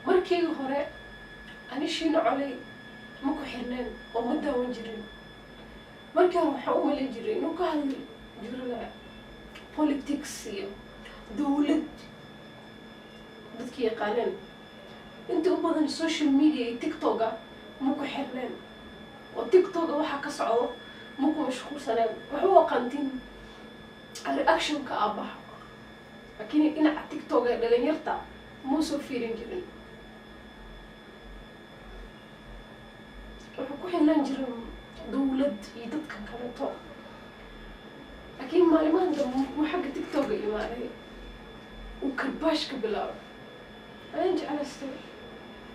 Markii hore ani Shiino Coley ma ku xirneen oo ma daawan jirin. Markii hore waxaan u malayn jiray inuu ka hadli jiro politics iyo dowlad. Dadki yaqaaneen inta u badan social media iyo TikToka ma ku xirneen, oo TikToka waxaa ka socdo ma ku mashquulsaneen. Wax u aqaantiin reactionka aabaha, laakiin dhinaca TikToka ee dhalinyarta muu soo fiirin jirin. Wuxuu ku xirnaan jiray dowlad iyo dadkan kaleeto, laakiin maalimahan dambe markuu xagga TikToka imaaday uu karbaash ka bilaabay, ayaan jeclaystay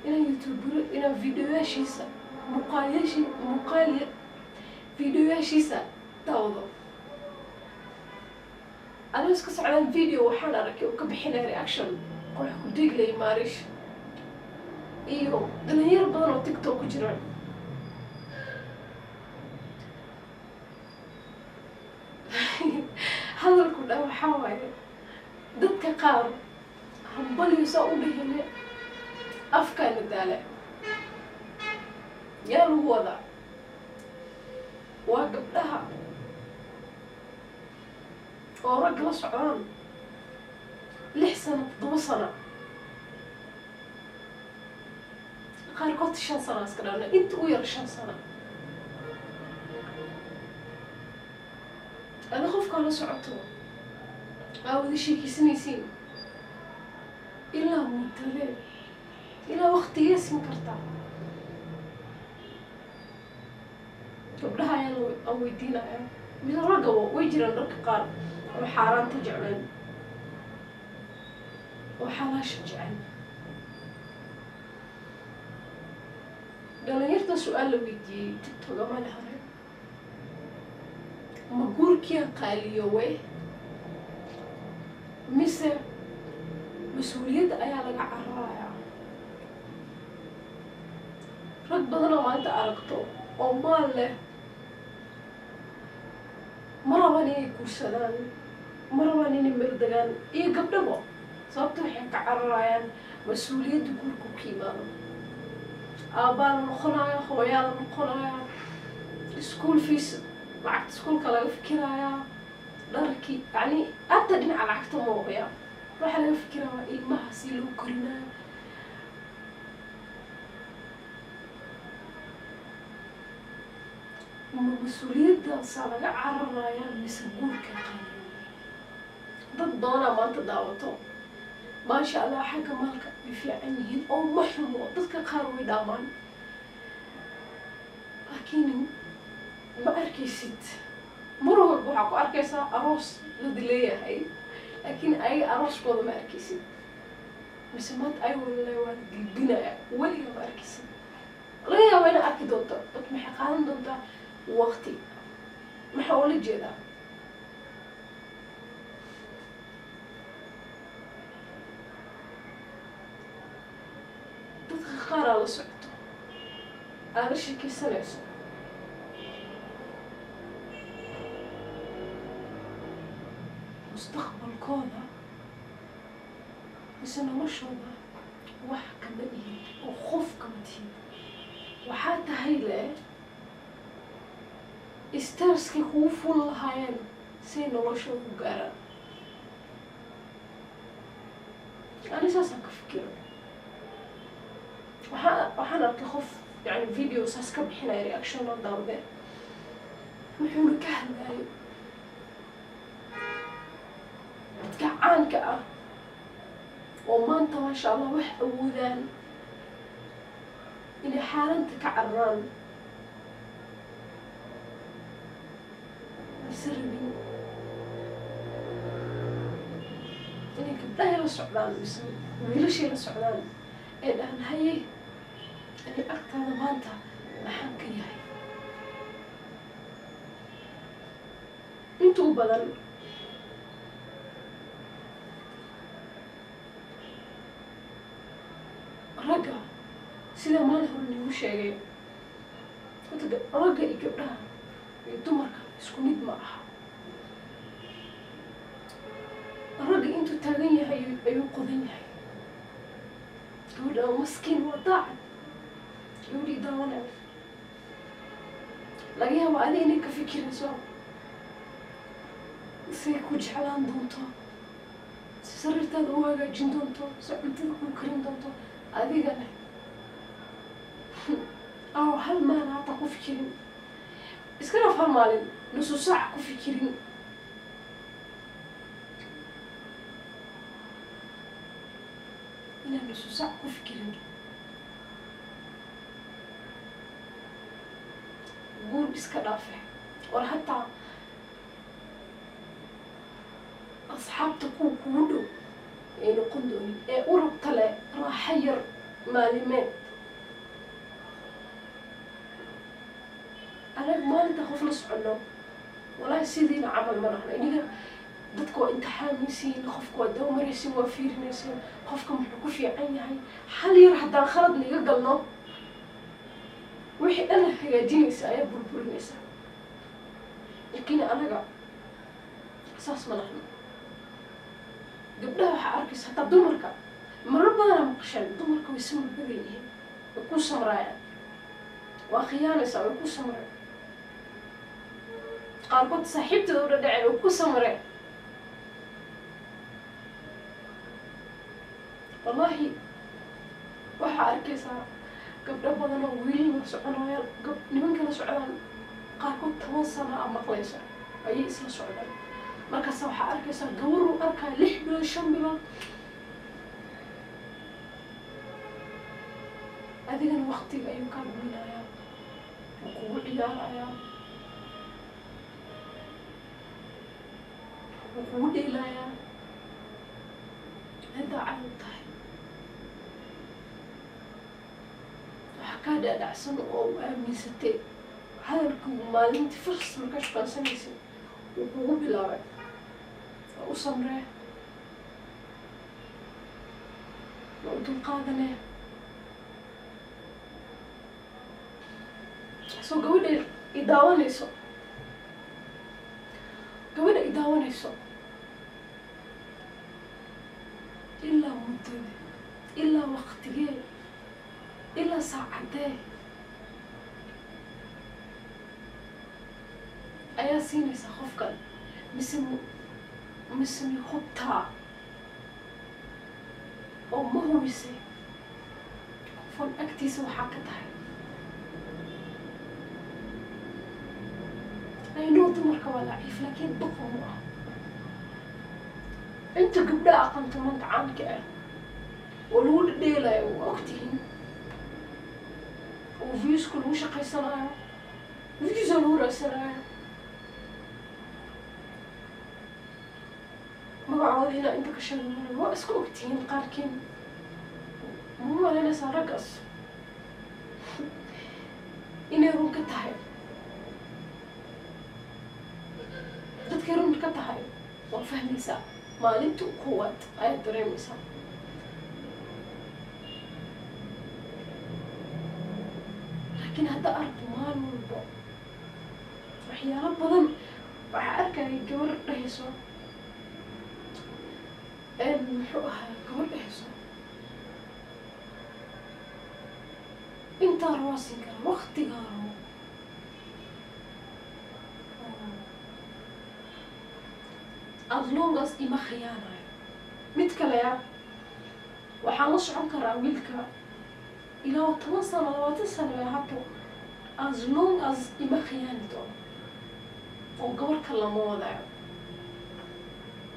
inaan YouTuber inaan videoyaashiisa muuqaalyashi muuqaal videoyaashiisa daawado. Adoo iska socdaan video waxaan arkay uu ka bixinaya reaction Qurux ku Diiglay, Maarish iyo dhalinyaro badan oo TikTok ku jiraan. Hadalku dhan waxaa waaye, dadka qaar hambalyo saa u dhihine afkaana daale. Yaa lagu wadaa? Waa gabdhaha oo ragga la socdaan 6 sano, 7 sano, qaarkood 5 sano iska dhalna, inta u yar 5 sano. Ada qofkaa la socoto aa wada sheekeysanaysiin ilaa muddadee, ilaa waktigee siin kartaa? Gabdhaha ayaan aan weydiinaya, mise raggaba way jiraan ragga qaar oo xaaraanta jecleen oo xalaasha jecel. Dhalinyarta su-aal la weydiiyey TikTok amaali hore: ma guurkiya qaaliyowe mise mas-uuliyadda ayaa laga cararayaa? Rag badanoo maanta aragto oo maal leh ma rabaan inay guursadaan, ma rabaan inay meel degaan, iyo gabdhabo, sababta waxay ka cararayaan mas-uuliyadda guurka ku yimaado. Aabbaa la noqonaya, hooyaa la noqonaya, school fees, lacagta iskuulka laga fikirayaa, dharkii, yacni hadda dhinaca lacagta ma oqya, waxaa laga fikirayaa ilmaha si loo korinayo. Ma mas-uuliyadaasaa laga cararayaa mise guurka qaaliyo? Dad badanaa maanta daawato, maasha Allah, xagga maalka way fiican yihiin oo ma xumo, dadka qaar way dhaamaan, laakiin ma arkaysid. Mar walba waxaa ku arkaysaa aroos dad leeyahay, laakiin ayaga arooskooda ma arkaysid, mise maanta ayagoo le waa la gilbinaya weliga ma arkaysid. Laga yaaba inaad arki doonto, but maxay qaadan doontaa waqti. Maxaa ula jeedaa? Dadka qaar aa la socoto, aa la sheekeysanayso, mustaqbalkooda mise noloshooda wax kama ihid oo qof kama tihid. Waxaa tahay le starskay kugu ful lahaayeen say noloshooda ku gaaraan. Ani saasaan ka fikiro. Waxaan arkay qof yani video saas ka bixinaya reaction oo daawde, wuxuuna ka hadlayo dadka caanka ah oo maanta, maasha Allah, wax awoodaan inay xaaranta ka cararaan mise rabin inay gabdhahay la socdaan mise wiilashay la socdaan ee dhahan, "Haye, ani agtaada maanta maxaan ka yahay?" Inta u badan ragga, sida maalin hore nigu sheegay, horta ragga iyo gabdhaha iyo dumarka isku mid ma aha. Ragga intuu taagan yahay ayuu qodan yahay. Gabadha waa maskiin, waa daacad. Gabadhii daawanayo, laga yaabo adi inay ka fikirayso say ku jeclaan doonto, si sariirtaada u hagaajin doonto, si cuntada kuu karin doonto. Adigana aw hal maalin hataa ku fikirin, iska dhaaf hal maalin, nusu saac ku fikirin. Inaan nusu saac ku fikirin guur iska dhaafe, war hataa asxaabta kuwa kugu dhow ay noqon doonin ee u rabta le raaxo yar maalimeed. Anaga maalinta qof la soconno, walaahi sidiina camal ma nahno. Iniga dadka waa imtixaamaysiin, qofka waa dabamaraysiin, waa fiirinaysiin qofka muxuu ku fiican yahay. Hal yar haddaan khalad niga galno, wixii dhan hagaajinaysa ayaa burburinaysa. Laakiin anaga saas ma nahno. Gabdhaha waxaa arkaysa, hataa dumarka marar badanaa maqasheen, dumarka way samar badan yihiin, way ku samraayaan. Waa khiyaanaysaa, way ku samreen. Qaarkood saaxiibteeda u dhadhaceen, way ku samreen. Wallaahi waxaa arkaysaa gabdho badan oo wiilal la soconayaan, nimanka la socdaan, qaarkood 10 sano a maqlaysa ayay isla socdaan. Markaasa waxaa arkaysaa gabaruu arkaya 6 bilood, 5 bilood. Adigana waktiga ayuu kaa dhuminayaa, wuu kugu ciyaarayaa, wuu kugu dheelayaa. Daacad u tahay, waxaa kaa dhaadhacsan oo u aaminsatay hadalkuu maalintii first markaa shukaansanaysa uu kugu bilaabay. Waa u samree, waa u dulqaadanee. Soo gabadha i daawanayso, gabadha i daawanayso, ilaa muddada, ilaa waqtigee, ilaa saacadee ayaa siinaysaa qofkan? Mise mi hubtaa oo ma hubisay qofkan agtiisa waxaa ka tahay? I know dumarka waa laciif, laakiin doqon mu ah. Inta gabdhaha aqoonta maanta caanka ah oo lagu dhadheelayo waa ogtihiin, oo viewska lagu shaqaysanayo, viewsa lagu raadsanayo, magacooda inaa inta ka sheegi mara, waa iska ogtihiin qaarkiin. Ma malaynaysaa raggaas inay run ka tahay? Dadkay run ka tahay waa fahmaysaa, maalinta koowaad ayaad dareemaysaa. Laakiin hadda aragto maalin walbo waxyaalo badan, waxaa arkaya gabar dhahayso, muxuu ahaa, gabar dhahayso intaa rabaa siin karaa, waqtigaa rabo, as long as ima khiyaanayo. Mid kale ya, waxaan la socon karaa wiilka ilaa 10 sano, 20 sano ay ahaato, as long as ima khiyaani doono oo gabar kale lama wadaayo.